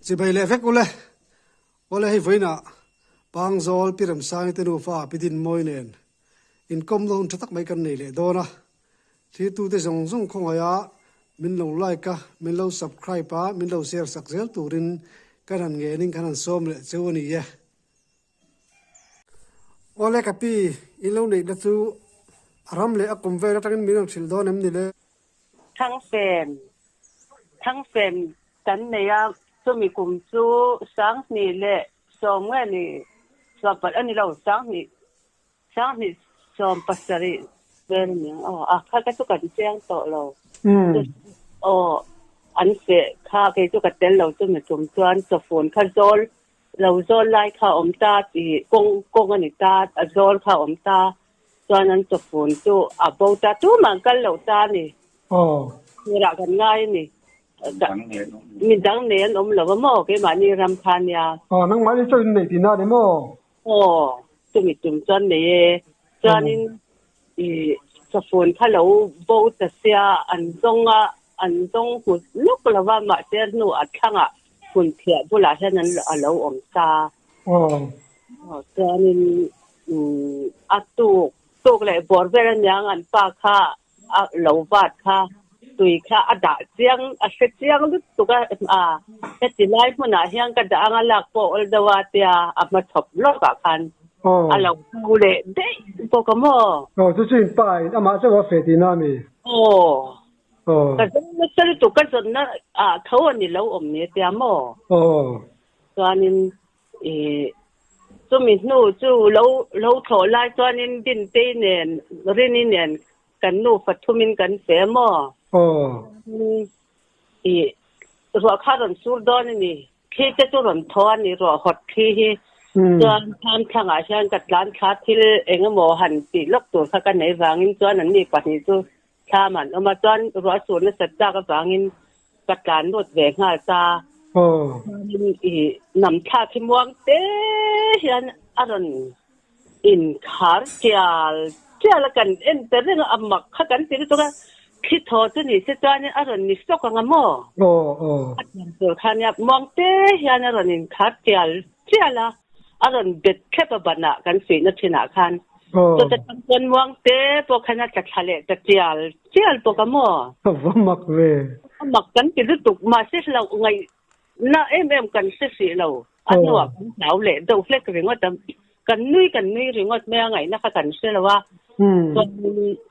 Chibai leh vek ule. Awle hei vawiinah Pangzawl Pi Remsangi te nufa Pi Dinmawi nen inkawm na hun tha tak mai kan nei leh dawn a. Thirtute zawng zawng khawngaih a min lo like a, min lo subscribe a, min lo share sak zel turin kan han ngenin kan han sawm leh cheu a ni e. Awle ka pi, in lo neihna chu a ram leh a kum vel atangin min rawn hrilh dawn em ni le? Thangfen, Thangfen kan nei a, chumi kum chu sanghnih leh sawm nge ni, sawmpalh a ni lo, sanghnih, sanghnih sawm pasarih vel a ni ang aw, a kha ka chu kan chiang tawh lo. Aw, an feh kha kei chu ka tel lo chumi tum chuan chawfun kha zawl Lo zawl lai kha a awm ta tih kawng kawng a ni ta, a zawl kha a awm ta chuan an chawfun chu a bo ta tumah an kal lo ta a ni. Turah kan ngai a ni. Mi dang nei an awm lo a maw keimahni ram kha a nia. Aw nangmahni chauh in nei tihna a ni maw? Aw chumi tum chuan nei e. Chuanin i chawfun kha lo bo ta sia an zawng a an zawng hmu lawk lo va mahse a hnu a thlangah Hmun phiah bulah hian an a lo awm ta. Aw. Chuanin a tuk tuk leh bawr vel aniang an pa kha a lo vat kha tui kha a dah chiang a hre chiang lutuk a a heti lai hmunah hian ka dah anga lak pawh awl deuh a tia a hma chhawp lawkah khan a lo bo leh daih bawk a maw. Aw chu chu in pa in amah chauh a feh tihna a mi? Aw. Ka zawn nasa lutuk ka zawnna ah tho a ni lo awm ni tia maw? Chuanin ih chumi hnu chu lo lo thlawh lai chuanin Dintei nen Rini nen kan nufa thumin kan fe maw? Ih ruah kha rawn sur dawn a ni. Thli te chu rawn thaw a ni ruah hawt thli hi. Chuan thlam thlangah hian ka tlan thla thil eng emaw han tih lawk tur kha ka nei vangin chuan anni pahnih chu Thlam an awm a, chuan ruah sur nasat chak avangin ka tlan lut ve nghal ta. Chuanin i nam thlak hi muang te hian a rawn inkhar tial tial a, kan en ta reng a, a mak kha kan ti lutuk a, thli thaw chu ni se chuanin a rawn ni sawk ang a maw? A tlan tur kha nia, muang te hian a rawn inkhar tial tial a, a rawn bet thlep a banah kan suihna thinah khan. Chuta tang chuan muang te pawh khan a tla thla leh ta tial tial bawk a maw? A va mak ve. A mak kan ti lutuk mahse hlauh ngaihna em em kan hre hrih lo. A hnuah kan hlau leh deuh hlek ringawt a, kan nui kan nui ringawt mai a ngaihna kha kan hre lo a. Chuan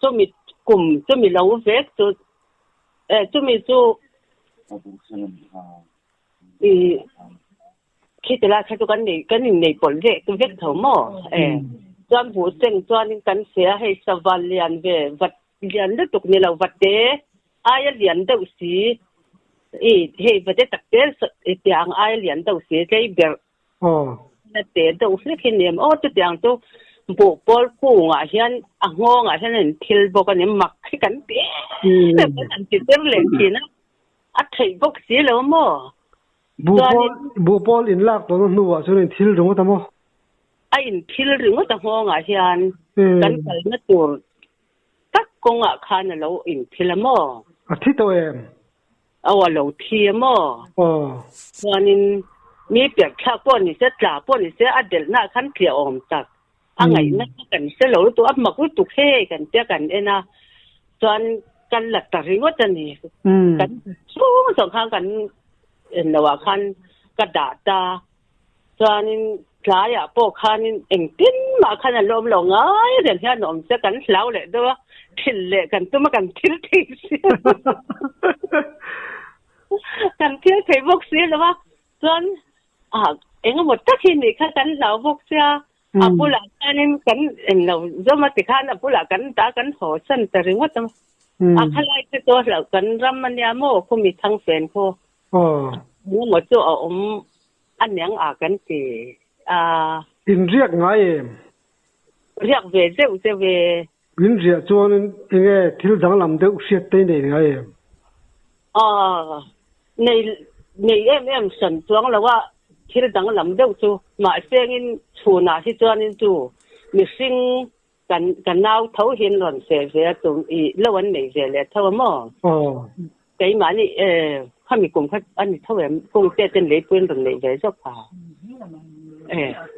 chumi kum chumi lo vek chu chumi chu i Khi tilai kha chu kan nei kan innei pawlh vek vek tho maw? E chuan buh seng chuanin kan hre a, hei sava lian ve vat lian lutuk ni lo vate aia lian deuh si i hei vate tak te tiang aia lian deuh si tlei berh na te deuh hlek hi ni em aw chutiang chu buh pawl kungah hian a nghawngah hian a inthil bawk a ni mak hi kan ti em em kan han ti ber leh thin a, a theih bawk si lo maw? Buh pawl in lak tawhna hnuah chuan in thil ringawt a maw? A in thil ringawt a nghawngah hian kan kalna tur tak kawngah khan a lo in thil a maw? A thi tawh em? Aw a lo thi a maw? Aw. Chuanin mi piak thlak pawh ni se, tla pawh ni se a delhnaah khan tliah awm tak. A ngaihna kha kan hre lo lutuk, a mak lutuk hei kan tia kan en a, chuan kan la ta ringawt a ni. Kan chhung zawng khan kan en loh ah khan ka dah ta, chuanin tlaiah pawh khanin engtin mah khan a la awm lo ngai reng hian a awm che, kan hlau leh deuh a, thil leh kan tum a kan thil thei si kan thil thei bawk si lo a, chuan Ah, engemaw tak hi nih kha kan hlau bawk sia, a bulah khanin kan englo zawm a tikhan a bulah kan dah kan haw san ta ringawt a. A khalai te chu a hlauh kan ram a nia maw khumi thang fen khu. Engemaw chu a awm a niang a kan ti a. In riak ngai em? Riak ve zeuh zeuh e. In riah chuanin enge thil danglam deuh hriat te nei ngai em? Aw, nei nei em em hran chuang lo a, thil danglam deuh chu mahsengin chhunah hi chuanin chu mihring kan ka nau tho hian rawn feh ve a tum i lo an nei ve leh tho a maw? Aw. Keimahni khami kum kha a ni tho em? Kungte ten leipui an rawn neih ve zawk a.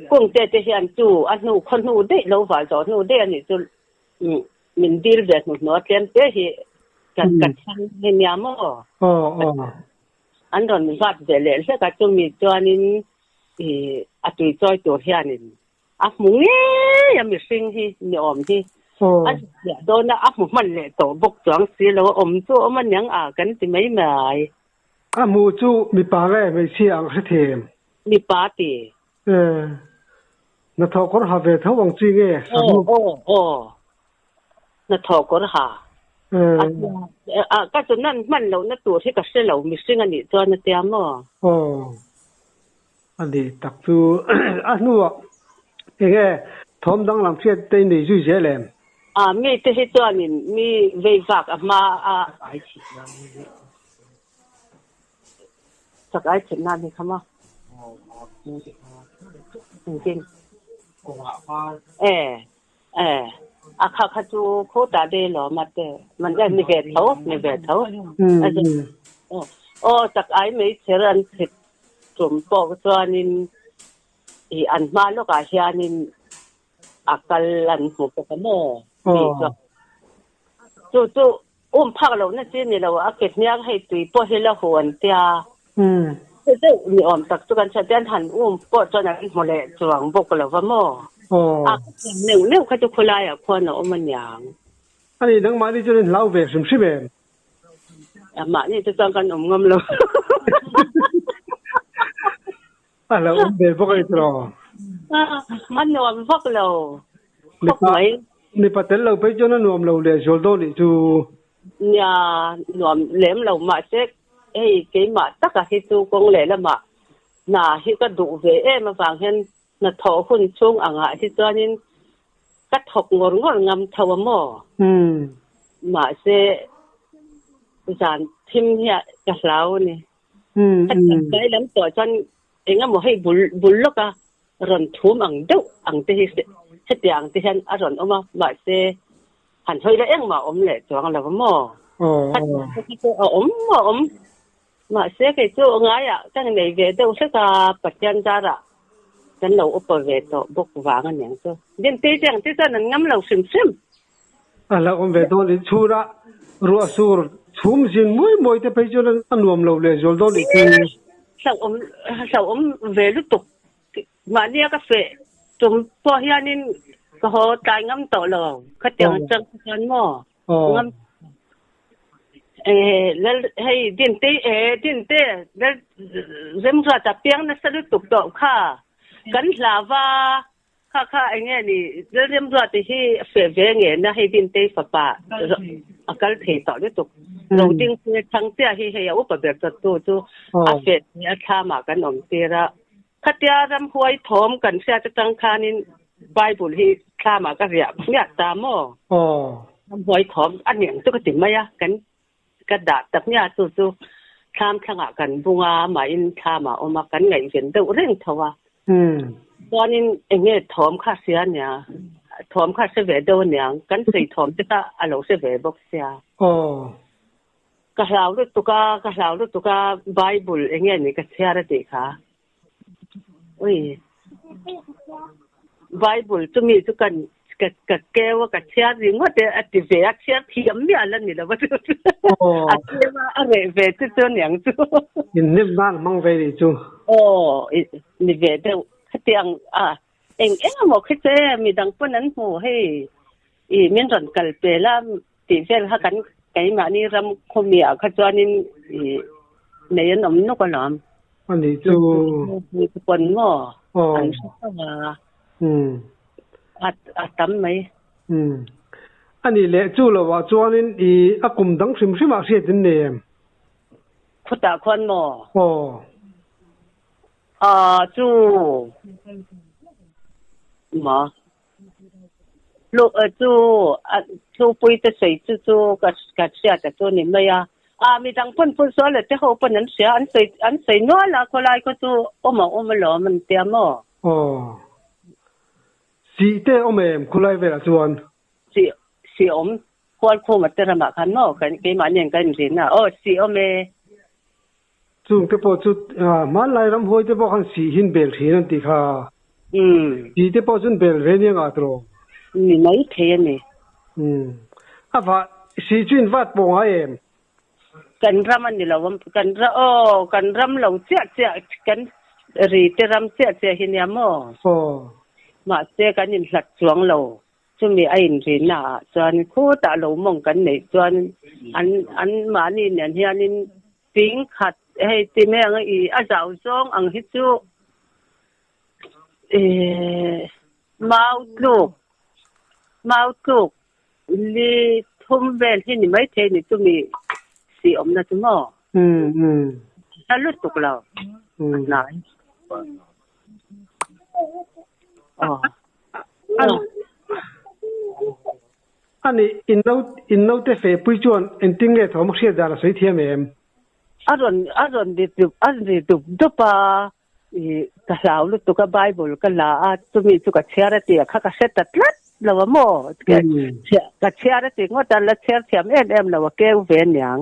Kungte te hian chu a hnu khaw hnu daih lo vah zawh hnu daih a nih chu min dil ve hnuhnawh a tlem te hi ka chhang hi nia maw? An rawn vat ve leh hlek a, chumi chuanin a tuichawi tur hianin A hmu ngei a mihring hi ni awm hi. A ziah dawn a, a hmu hman leh tawh bawk chuang si lo a awm chu awm a niang a kan ti mai mai. A hmuh chu mipa nge hmeichhia ang hre them? Mipa ti. E, hnathawh kawr ha ve tho ang chi nge Saru? Aw, aw, aw. Hnathawh kawr ha. A, ka chu nan hman lohna tur hi ka hre lo mihring a nih chuan a tia maw? Aw. A ni tak chu a hnuah enge thawm danglam hriat te i nei zui zel em? A mite hi chuanin mi vei vak a hma a chak ai chhit nan hi kha maw? Engtin? E e a kha kha chu khutah de lawm a te man e ni ve tho ni ve tho. Aw chak ai mei chher an chhit Tum pawh chuanin ih an hma lawkah hianin a kal an hmu bawk a maw? Mi chuan chu chu um phak lohna chi ni lo a ke hniang hei tui pawh hi la hu an tia. Chu deuh ni awm tak chu kan hriat te an han um pawh chuan an hmu leh chuang bawk lo va maw? A ka thiam neuh neuh kha chu khawlaiah khuan a awm aniang. Ani nangmahni chuan in hlau ve hrim hrim em? Mahni te chuan kan awm ngam lo. A lo awm ve bawk a ni tawh. A nuam vak lo khawp mai. Mipa tel lo phei chuan a nuam lo leh zual dawn nih chu. Nia, nuam lem lo mahse hei keimah taka hi chu kawng leh lamah hna hi ka duh ve em avang hian hnathawh hun chhung angah hi chuanin Ka thawk ngawr ngawr ngam tho a maw? Mahse, zan thim hiah ka hlau a ni. Ka tlai lam tawh chuan eng emaw hei bul bul lawk a rawn thum ang deuh ang te hi hetiang ang te hian a rawn awm a, mahse han hawi la engmah a awm leh chuang lo a maw? A awm a awm. Mahse kei chu ngaiah ka nei ve deuh hlek a, Pathian zarah kan lo upa ve tawh bawk vang a niang chu. Dintei te ang te chuan an ngam lo hrim hrim. A hlauhawm ve dawn in chhura ruah sur chhum zin muai muai te phei chuan a nuam lo leh zual dawn nih chu. Hlauhawm hlauhawm ve lutuk. Mahnia ka feh tum pawh hianin ka haw tlai ngam tawh lo. Khatiang atang kha chuan maw? Ngam lal hei dinte e dinte lal remruata piang nasa lutuk tawh kha kan hlava kha kha enge ni lal remruata hi feh ve nge na hei dinte fapa a kal thei tawh lutuk lo ding se thangtea hi hei a upa ber tawh tu chu a feh a thlamah kan awm tir a Khatia ramhuai thawm kan hriat atang khanin Bible hi thlamah ka riah hmiah ta maw? Ramhuai thawm a niang chu ka ti mai a, kan ka dah ta hmiah chu chu thlam thlangah kan bung a, mahin thlamah a awm a, kan ngaihven deuh reng tho a. Chuanin eng nge thawm kha hria nia, thawm kha hre ve deuh aniang, kan sawi thawm te kha a lo hre ve bawk sia. Ka hlau lutuk a, ka hlau lutuk a, Bible eng nge ni ka chhiar a tih kha. Ui. Bible chu mi chu kan ka ka keu a ka chhiar ringawt e a ti ve a, chhiar thiam miah la ni lo va chu. A keu a, a reh ve chu chu aniang chu. Inhnem nan hmang ve nih chu. Aw, ni ve deuh. Khatiang a eng eng emaw khi che midang pawn an hmu hei i min rawn kal pel a. Tih vel kha kan keimahni ram khawmiah kha chuanin i nei an awm nawk alawm. A nih chu. Mi chu pawn maw? An hre tho a. A a tam mai. A nih leh chu lovah chuanin i a kum dang hrim hrimah hriat in nei em? Khutah khuan maw? Aw. A chu. Maw? Lu chu a thupui te sawi chu chu ka ka hriat a chu ni mai a. A midang pawn phun sual leh te ho pawn an hria an sawi an sawi nual a khawlai khaw chu awm a awm alawm an tia maw? Aw. Sih te awm em khawlai velah chuan? Sih sih awm. Khualkhuma te ramah khan maw kan keimahni an kan inrin a, aw sih awm e. Chung te pawh chu hmanlai ramhuai te pawh khan sih hin bel thin an tih kha. Sih te pawh chuan bel ve nia ngah tawh. Ni mai thei a ni. A vah sih chu in vat pawh ngai em? Kan ram a ni lo a, kan ra aw kan ram lo chiah chiah kan ri te ram chiah chiah hi nia maw? Aw. Mahse kan inhlat chuang lo. Chumi a inrina ah chuan khutah lo mawng kan neih chuan an an mahni nen hianin ping khat hei ti mai ang i a zau zawng ang hi chu ih mau tluk mau tluk li thum vel hi ni maithei ni chumi sih awmna chu maw? Hla lutuk lo a hnai. Aw. Ani, in no, in naute fehpui chuan engtin nge thawm a hriat dan a sawi thiam em? A rawn, a rawn ri dup, a ri dup dup a, i ka hlau lutuk a, Bible ka la a, chumi chu ka chhiar a ti a, kha ka hre ta tlat lo a maw? Ka chhiar a ti ngawt a, la chhiar thiam em em lo a, keu ve aniang.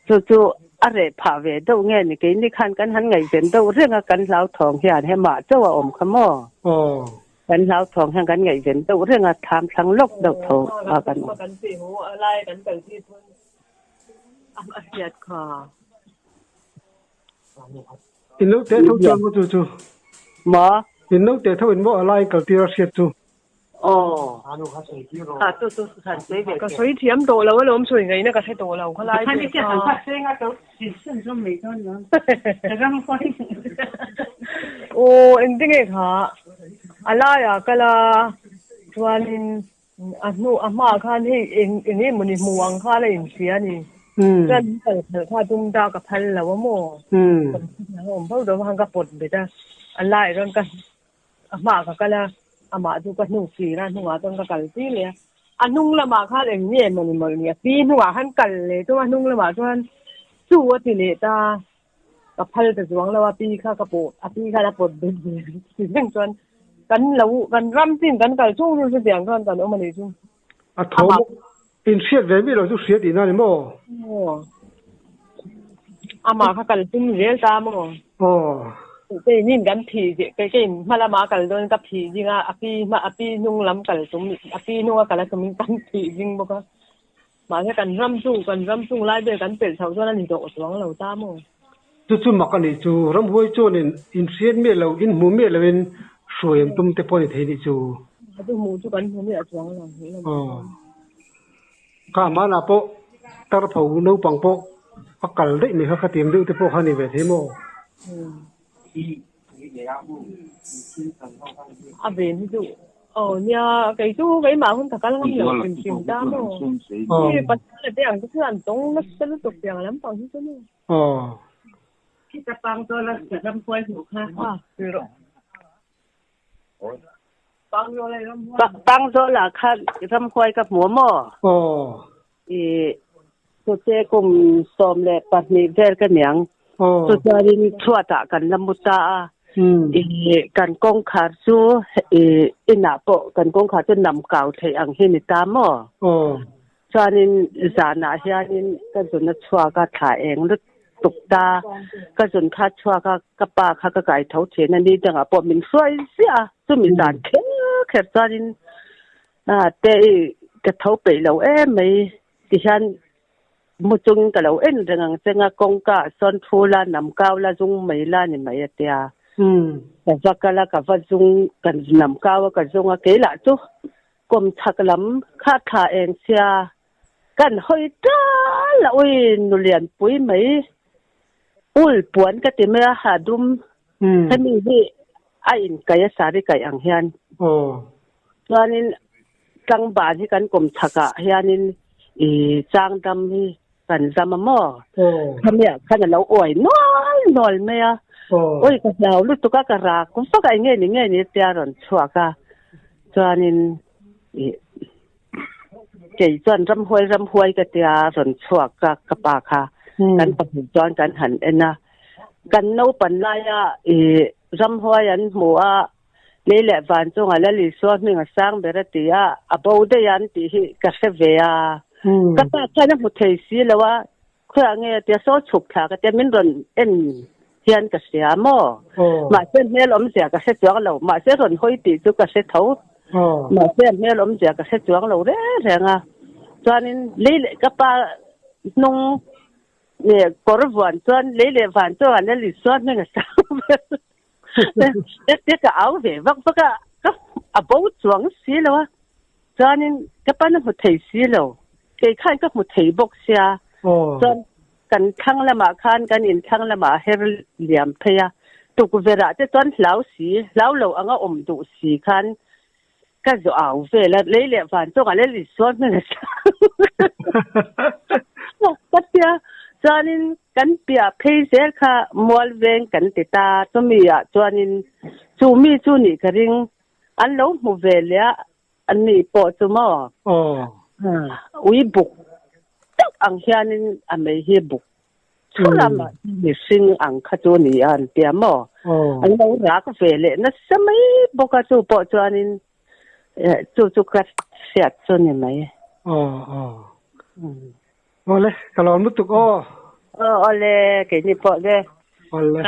Chu chu a reh phah ve deuh nge ni keini khan kan han ngaihven deuh reng a kan hlauthawng hian hemah chauh a awm kha maw? Kan hlauthawng hian kan ngaihven deuh reng a thlam thlang lawk deuh tho a kan awm. In lo teh tho chuan maw chu chu? Maw? In lo teh tho in maw a lai kal tir a hriat chu? Aw. Kha chu chu han sawi ve Ka sawi thiam tawh lo alawm sawi ngaihna ka hre tawh lo khalai Kha ni te han kha. Aw engti nge kha a laiah kal a chuanin a hnu a hmaah khan hei eng eng nge mawni hmu ang khan a inhria a ni. Chuan min kal khalh kha tum ta ka phal lo a maw. Ka awm fo dawn khan ka pawt bet a a laiah chuan ka A hmaah ka kal a, amah chu ka hnung fir a, hnungah chuan ka kal tir leh a. A hnung lamah khan eng nge mawni mawlh ni, a pi hnungah khan kal leh tum a, hnung lamah chuan chu a ti leh ta, ka phal ta zuang lo a, pi kha ka pawh, a pi khan a pawt bet ve ti reng chuan kan lo, kan ram chin kan kal chung chu chutiang chuan kan awm a nih chu. A tho bawk, inhriat ve miah lo chu hria tihna a ni maw? Aw. Amah kha kal tum zel ta maw? Aw. Kei nin kan phih zeh, kei kei hma lama kal dawn ka phih zing a, a pi hma a pi hnung lam kal tum, a pi hnunga kal a tumin kan phih zing bawk a. Mahse kan ram chu, kan ram chung lai vel kan pelh chhoh chuan a ni tawh chuang lo ta maw? Chu chu mak a nih chu, ramhuai chuanin inhriat miah lo, inhmu miah loin hruai an tum te pawh a ni thei nih chu. A chu hmuh chu kan hmu miah chuang lo. Aw. Kha hmanah pawh tarpho naupang pawh a kal daih mai kha khatiang deuh te pawh kha a ni ve thei maw? A ven hi chu aw nia kei chu keimah hun ka kal ngam lo hrim hrim ta maw? Hei pasal te ang te chu an tawng nasa lutuk tiang lampang hi chu maw? Aw. Khita pang zawl a ramhuai hmuh kha. Pangzawlah khan ramhuai ka hmu a maw? Aw. I chute kum 12 vel ka niang. Aw. Chu chuanin chhuatah kan la mu ta a. I kan kawngkhar chu i inah pawh kan kawngkhar chu nam kau theih ang hi ni ta maw? Aw. Chuanin zanah hianin ka zun a chhuak a, thla eng lutuk ta. Ka zun kha a chhuak a, ka pa kha ka kai tho thin a, ni dangah pawh min hruai ziah a. Chumi zan kher kher chuanin te i ka tho peih lo em mai tihian mu chungin ka lo en reng ang che nga kawngka ah sawn thu la, nam kau la, zung mai la ni mai a tia. Ka va kal a, ka va zung, ka nam kau a, ka zung a, keilah chu Kum chhak lam kha thla eng sia kan hawi tal a ui nulianpui mai ul puan ka ti mai a ha dum hemi hi a inkaih a sari kaih ang hian chuanin tlangban hi kan kum chhakah hianin i changdam hi kan zam a maw khamiah khan a lo uai nual nual mai a ui ka hlau lutuk a ka rak vak a eng nge ni nge ni tia rawn chhuak a chuanin i kei chuan ramhuai ramhuai ka tia rawn chhuak ka ka pa kha kan pahnih chuan kan han en a kan naupan laia i ramhuai an hmu a. Lei leh van chunga Lal Isua hming a sang ber a ti a, a bo daih a an tih hi ka hre ve a. Ka pa khan a hmu thei si lo a, khawiah nge a tia saw chhuk thla ka tia min rawn en hian ka hria maw? Mahse hmel awmzia ka hre chuang lo, mahse rawn hawi tih chu ka hre tho. Mahse hmel awmzia ka hre chuang lo reng reng a. Chuanin lei leh ka pa hnung Nge kawr vuan chuan lei leh van chuan an la Isua hming a sang ber. Te ka au ve vak vak a, ka a bo chuang si lo a. Chuanin ka pan a hmu thei si lo. Kei khan ka hmu thei bawk sia. Chuan kan thlang lamah khan kan inthlang lamah a her liam phei a. Tukverh ah te chuan hlau si, hlau lo anga awm duh si khan Ka zawh au vel a, lei leh van chungah lel Isua hming a sang. Ka tia, chuanin kan piah phei zel kha mual veng kan ti ta, chumi ah chuanin chu mi chu nih ka ring, an lo hmu ve leh a, an ni pawh chu maw? Ui buk tak ang hianin a mei hi buk Chulama mihring ang kha chu ni a an tia maw? An lo rak ve leh nasa mai bawk a, chu pawh chuanin chu chu ka hriat chu ni mai. Aw aw. Awle, ka lawm lutuk aw. Aw awle, keini pawh le. Awle.